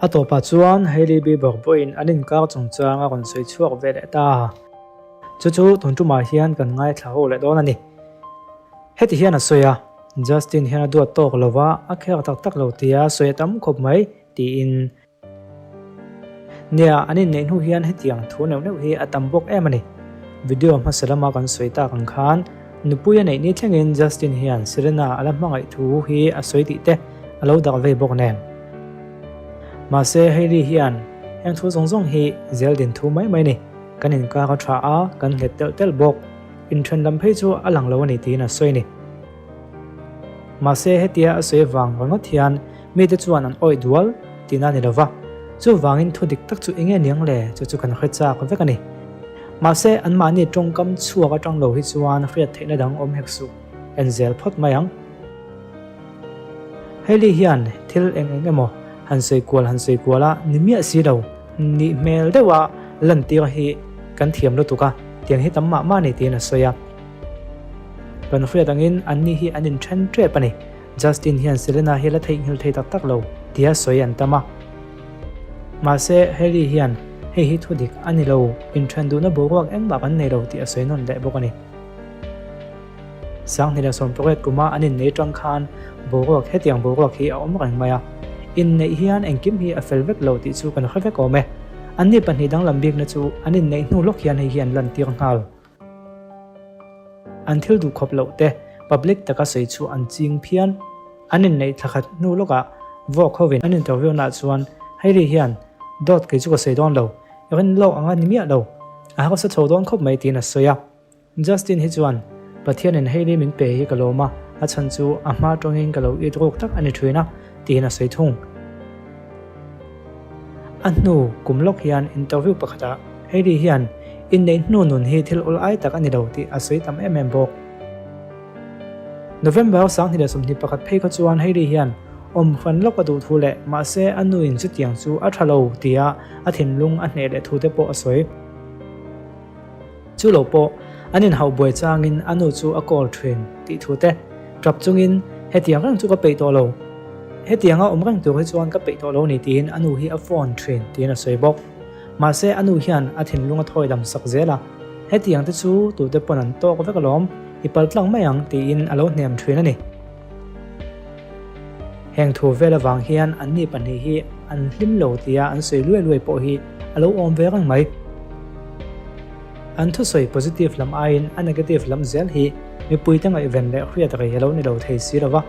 A tawpah chuan Hailey Bieber pawhin an inkar chungchang a rawn sawi chhuak ve leh ta. Chu chu tun tumah hian kan ngaithla ho leh dawn a ni. Heti hian a sawi a, Justin hian a duat tawk lo va, a kher tak tak lo tia sawi a tam khawp mai, tiin. Nia, an inneih hnu hian hetiang thu neuh neuh hi a tam bawk em a ni. Video hmasa lama kan sawi tak ang khan, nupui a neih ni thlengin Justin hian Selena a la hmangaih thu hi a sawi tih te a lo dak vei bawk nen. Mahse, Hailey hian heng thu zawng zawng hi zeldin thu mai mai a ni. Kan inkar a tha a, kan nghet telh telh bawk. Inthen lam phei chu a lang lo a ni tiin a sawi a ni. Mahse hetia a sawi vang ringawt hian mite chuan an awih dual tihna a ni lo va, chuvangin thu dik tak chu enge niang le chu chu kan hre chak vek a ni. Mahse anmahni tawngkam chhuak atang lo hi chuan hriat theihna dang awm hek suh, en zel phawt mai ang. Hailey hian thil eng eng emaw han sawi kual han sawi kual a ni miah si lo. Nih hmel deuha lantir hi kan thiam lutuk a, tiang hi tam mah mah ni tiin a sawi a. Kan hriat angin anni hi an inthen tep a ni. Justin hian Selena hi la theihnghilh thei tak tak lo tia sawi an tam a. Mahse, Hailey hian hei hi thu dik a ni lo, inthen duhna boruak engmah kan nei lo tih a sawi nawn leh bawk a ni. 2018 kuma an innei tang khan boruak hetiang boruak hi a awm reng mai a. Inneih hian engkim hi a fel vek lo tih chu kan hre vek awm e. Anni pahnih danglam bikna chu an inneih hnu lawk hian hei hi an lantir nghal. An thil duh khawp loh te public taka sawi chu an ching phian. An inneih thla khat hnu lawkah Vogue hovin an interview naah chuan Hailey hian dawt kei chu ka sawi dawn lo, rin lawk anga ni miah lo, a harsa chho dawn khawp mai tiin a sawi a. Justin hi chuan, Pathianin Hailey min pe hi ka lawm a, a chhan chu a hma tawngin ka lo it ruk tak a ni thin a, tiin a sawi thung. A hnu kum lawk hian interview pakhatah Hailey hian inneih hnu nun hi thil awl ai tak a ni lo tih a sawi tam em em bawk. November 2021 phei kha chuan Hailey hian awm hran lawk a duh thu leh mahse a nuin chutiang chu a tha lo tia a thinlung a hneh leh thu te pawh a sawi. Chu lo pawh, an inhauh buai changin a nu chu a call thin tih thu te, tap chungin, Hetiang reng chu ka peih tawh lo. Hetianga awm reng tur hi chuan ka peih tawh lo ni tiin a nu hi a phone thin tiin a sawi bawk. Mahse a nu hian a thinlung a thawi dam sak zel a, Hetiang te chu tute pawn an tawk vek alawm, i pal tlang mai ang tiin a lo hnem thin a ni. Heng thu vel avang hian anni pahnih hi an hlim lo tia an sawi luai luai pawh hi a lo awm ve reng mai. An thusawi positive lam aiin a negative lam zel hi mipuite ngaihven leh hriat rei a lo ni lo thei si lo va.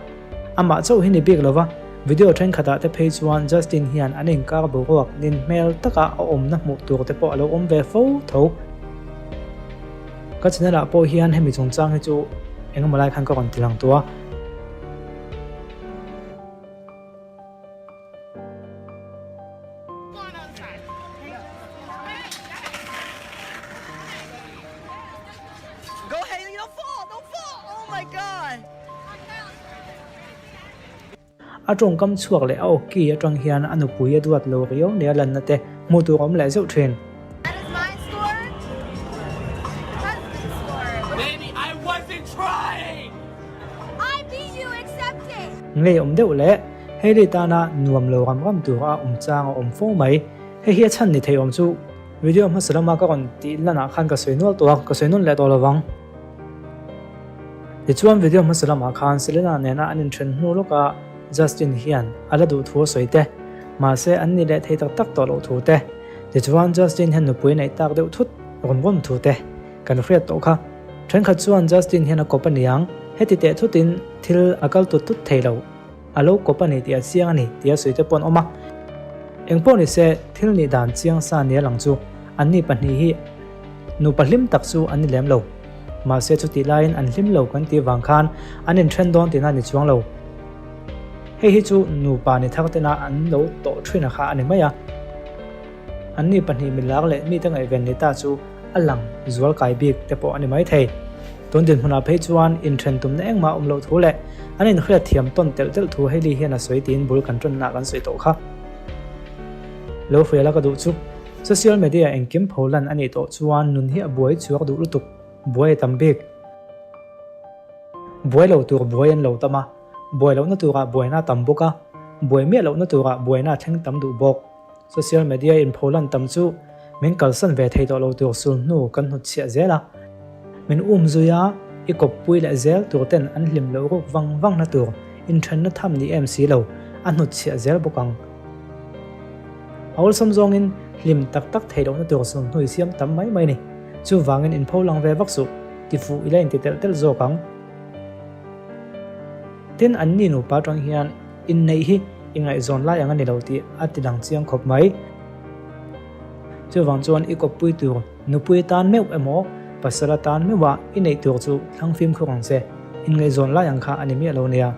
Amah chauh hi ni bik lo va, video thenkhatah te phei chuan Justin hian an inkar boruak nin hmel taka a awmna hmuh tur te pawh a lo awm ve fo tho. Ka channel ah pawh hian hemi chungchang hi chu engemaw lai khan ka rawn ti lang tawh a. A tawngkam chhuak leh a awki atang hian a nupui a duat lo riau nia lanna te hmuh tur a awm leh zeuh thin. Ngei awm deuh leh Hailey tana nuam lo ram ram tura awm chang a awm fo mai. Hei hi a chhan ni thei awm chu video hmasa lama ka rawn tih lanah khan ka sawi nual tawh a, ka sawi nawn leh tawh lo vang. Tichuan video hmasa lamah khan Selena nena an inthen hnu lawkah Justin hian a la duh thu a sawi te, mahse an ni leh thei tak tak tawh loh thu te, tichuan Justin hian nupui a neih tak deuh thut rawn rawn thu te kan hriat tawh kha. Thenkhat chuan Justin hian a kawp a niang, heti teh thutin thil a kal tut tut thei lo, a lo kawp a ni tih a chiang a ni tih a sawi te pawh an awm a. Engpawh ni se, thil nih dan chiang sa nia lang chu anni pahnih hi nupa hlim tak chu an ni lem lo. Mahse chutih laiin an hlim lo kan tih vang khan an inthen dawn tihna a ni chuang lo. Hei hi chu nupa ni thar tena an lo tawh thin a kha a ni mai a. Anni pahnih milak leh mite ngaihven ni ta chu a lang zual kai bik te pawh a ni mai thei. Tun dinhmunah phei chuan inthen tumna engmah awm loh thu leh an inhriat thiam tawn telh telh thu Hailey hian a sawi tiin bul kan tawnnaah kan sawi tawh kha. Lo hriala ka duh chu social media engkim pho lan a nih tawh chuan nun hi a buai chhuak duh lutuk, buai a tam bik. Buai lo tur buai an lo tam a, buai lohna turah buaina a tam bawk a. Buai miah lohna turah buaina a thleng tam duh bawk. Social media inpholan tam chu min kalsan ve thei tawh lo tur sul hnu kan hnutchhiah zel a. Min um zui a, i kawppui leh zel tur ten an hlim loh ruk vang vangna tur inthenna tham ni em si lo a hnutchhiah zel bawk ang. A awlsam zawngin hlim tak tak thei lohna tur sul hnu i siam tam mai mai ni. Chuvangin inpholang ve vak suh, tifuh ila inti telh telh zawk ang. Tin, anni nupa atang hian inneih hi i ngaihzawn lai ang a ni lo tih a ti lang chiang khawp mai. Chuvang chuan i kawppui tur nupui tan meuh emaw pasal atan meuha i neih tur chu thlang fimkhur ang che, inngaihzawn lai ang kha a ni miah lo nia.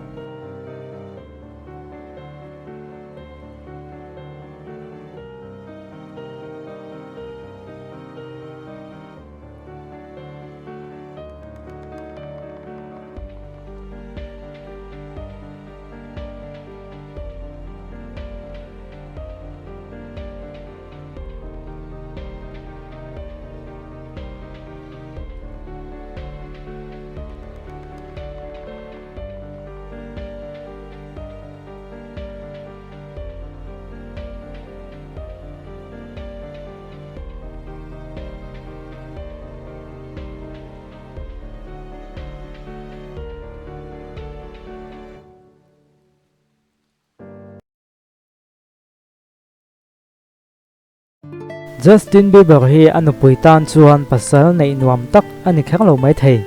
Justin Bieber hi a nupui tan chuan pasal neih nuam tak a ni kher lo mai thei.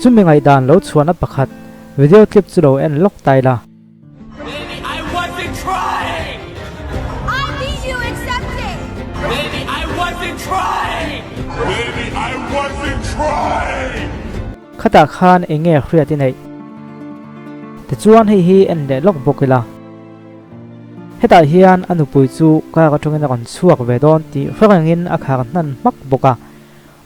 Chumi ngaihdan lo chhuahna pakhat video clip chu lo en lawk tai la. Khatah khan eng nge hriat i neih? Tichuan hei hi en leh lawk bawk ila. Hetah hian a nupui chu car atangin a rawn chhuak ve dawn tih hre rengin a khar hnan hmak bawk a.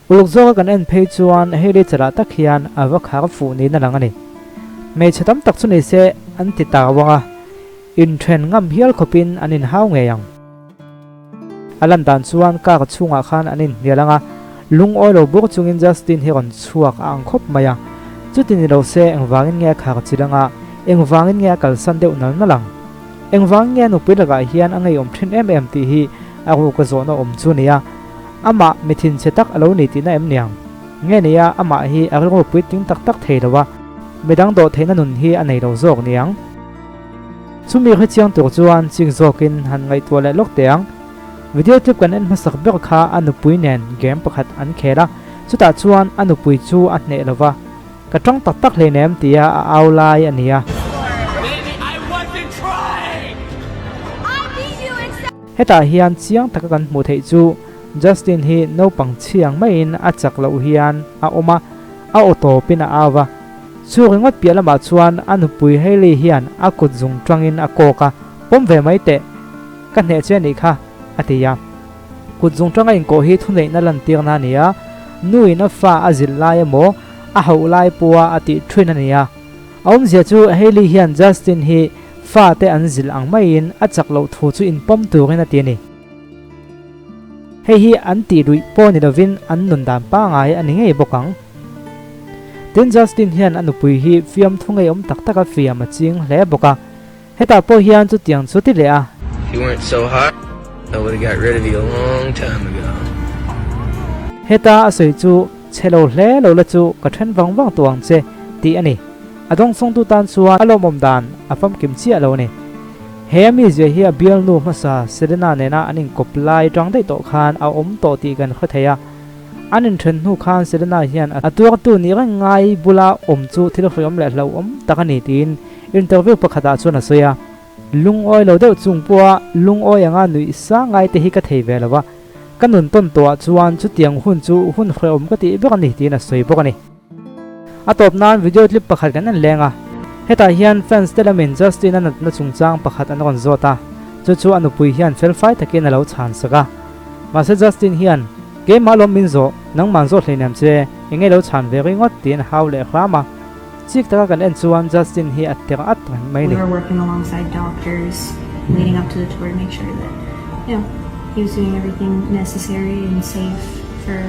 Uluk zawka kan en phei chuan Hailey chalah tak hian a va khar fuh niin a lang a ni. Hmeichhe tam tak chu ni se an ti ta vang a, inthen ngam hial khawpin an inhau ngei ang. A lan dan chuan car chhungah khan an inhnial ang a, lungawi lo bur chungin Justin hi rawn chhuak a ang khawp mai a. Chuti ni lo se engvangin nge a khar chil ang a, engvangin nge a kalsan deuh nal nal ang? Engvangin nge a nupui lakah hian a ngeiawm thin em em tih hi a ruka zawhna awm chu a ni a. Amah mi thinchhe tak a lo ni tihna em niang? Nge nia amah hi a rilru puitling tak tak thei lo a, midang dawh theihna nun hi a nei lo zawk niang? Chumi hrechiang tur chuan chik zawkin han ngaihtuah leh lawk teh ang. Video clip kan en hmasak ber kha a nupui nen game pakhat an khel a, chutah chuan a nupui chu a hneh lo va, Ka tawng tak tak hleinem tia a au lai a ni a. Hetah hian chiang taka kan hmuh theih chu Justin hi naupang chhiang maiin a chak loh hian a awm a, a aw tawpin a au va. Chu ringawt piah lamah chuan a nupui Hailey hian a kut zung tangin a kawk a, Pawm ve mai teh, ka hneh che a nih kha, a ti a. Kut zung tanga inkawh hi thuneihna lantirna a ni a, nuin a fa a zilh lai emaw a hauh lai pawha a tih thin a ni a. A awmzia chu Hailey hian Justin hi fate an zilh ang maiin a chak loh thu chu inpawm turin a ti a ni. Hei hi an tih luih pawh ni lovin an nun dan pangngai a ni ngei bawk ang. Tin Justin hian a nupui hi fiamthu ngeiawm tak taka fiam a ching hle bawk a. Hetah pawh hian chutiang chu ti leh a. If you weren't so hot, I would've got rid of you a long time ago. Heta a sawi chu, Chhe lo hle lo la chu ka then vang vang tawh ang che, tih a ni. A dawngsawngtu tan chuan a lawmawm dan a famkim chiah lo a ni. He a mizia hi a bialnu hmasa Selena nena an inkawp lai tang daih tawh khan a awm tawh tih kan hre thei a. An inthen hnu khan Selena hian a tuartu nih reng ngai bula awm chu thil hriawm leh hlauhawm tak a ni tiin Interview pakhatah chuan a sawi a, Lungawi lo deuh chung pawha lungawi anga nuih sang ngai te hi ka thei ve lo va, ka nun tawn tawhah chuan chutiang hun chu hun hrehawm ka tih ber a ni tiin a sawi bawk a ni. A tawp nan video clip pakhat kan en leng a, hetah hian fans te lamin Justin-a natna chungchang pakhat an rawn zawt a, chu chu a nupui hian felfai takin a lo chhan sak a. Mahse Justin hian, Keimah lawm min zawh, nangman zawh hleinem che, enge lo chhan ve ringawt tiin a hau leh hram a. Chik taka kan en chuan Justin hi a ter at reng mai ni. We were working alongside doctors leading up to the tour to make sure that you know he was doing everything necessary and safe for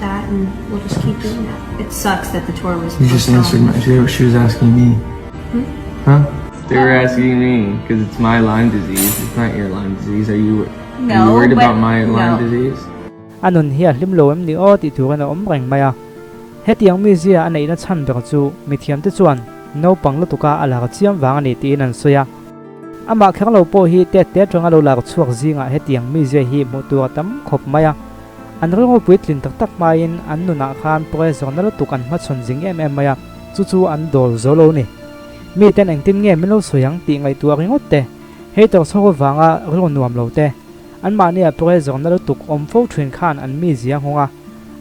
that and we'll just keep doing that. It sucks that the tour was You just answered my she was asking me. Huh? They were asking me because it's my Lyme disease. It's not your Lyme disease. Are you No, are you worried but about my Lyme no. disease? A nun hi a hlim lo em ni aw tih turin a awm reng mai a. Hetiang mizia a neihna chhan ber chu mithiamte chuan naupang lutuka a lar chiam vang a ni tiin an sawi a. Amah kher lo pawh hi tet te atanga lo lar chhuak zingah hetiang mizia hi hmuh tur a tam khawp mai a. An rilru puitlin tak tak hmain an nunah khan pressure na lutuk an hmachhawn zing em em mai a, chu chu an dawl zo lo ni. Miten engtin nge min lo sawi ang tih ngaihtuah ringawt te, hater chho avanga rilru nuam lo te, Anmahnia pressure na lutuk awm fo thin khan an mizia nghawng a,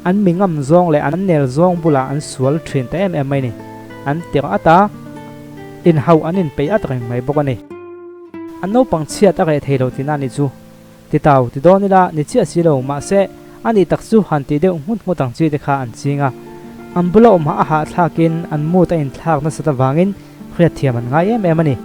an mi ngam zawng leh an nel zawng bulah an sual thin ta em em mai ni. An tirh at a, inhauh an inpeih at reng mai bawk a ni. An naupang chhiat a reh thei lo tihna a nih chu. Ti tau ti dawn ila ni chiah si lo, mahse a nih tak chu han tih deuh nghut nghut ang chi te kha an ching a. An bula awm a hahthlakin an mood a inthlak nasat avangin hriatthiam an ngai em em a ni.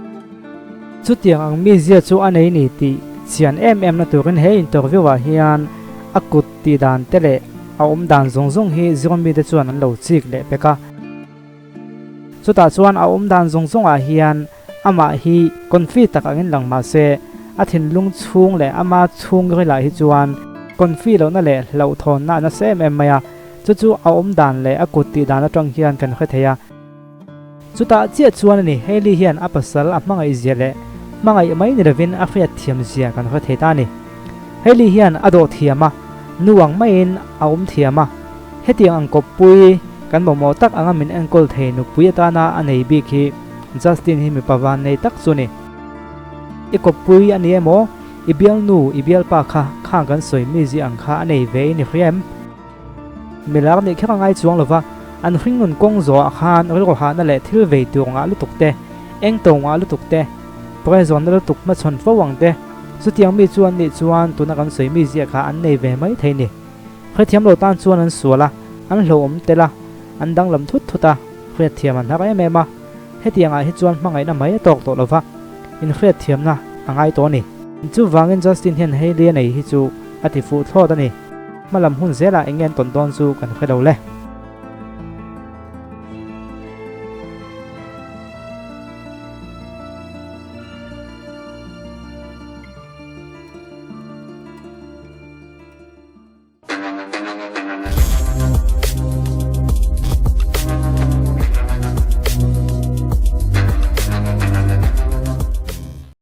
Chutiang ang mizia chu a nei ni tih chian em em na turin he interview ah hian a kut tih dan te leh a awm dan zawng zawng hi zirmi te chuan an lo chik leh pek a. Chutah chuan a awm dan zawng zawng ah hian amah hi confi tak angin lang mah se a thinlung chhung leh ama chhungril ah hi chuan confi lohna leh hlauhthawnna a nasa em em mai a, chu chu a awm dan leh a kut tih dan atang hian kan hre thei a. Chutah chiah chuan a ni, Hailey hian a pasal a hmangaih zia leh hmangaih mai ni lovin a hriat thiam zia kan hre thei ta a ni. Hailey hian a dawh thiam a, nu ang maiin a awm thiam a, hetiang ang kawppui kan mamawh tak anga min enkawl thei nupui atana a nei bik hi Justin hi mipa van nei tak chu a ni. I kawppui a ni emaw, i bialnu, i bialpa kha khang kan sawi mi zia ang kha a nei ve i ni hria em? Milar nih kher a ngai chuang lova, an hringnun kawng zawhah khan rilru hahna leh thil vei tur ngah lutuk te, eng to ngah lutuk te, prezawnna lutuk hmachhawn fo ang te, chutiang mi chu an nih chuan tuna kan sawi mi ziah kha an nei ve mai thei ni. Hrethiam lo tan chuan an sual a, an hlauhawm tel a, an danglam thut thut a, hriatthiam an har em em a. Hetiangah hi chuan hmangaihna mai a tawk tawh lova, inhriatthiamna a ngai tawh a ni. Chuvangin Justin hian Hailey a nei hi chu a ti fuh thlawt a ni. Hmalam hun zelah eng nge an tawn dawn chu kan hre lo le.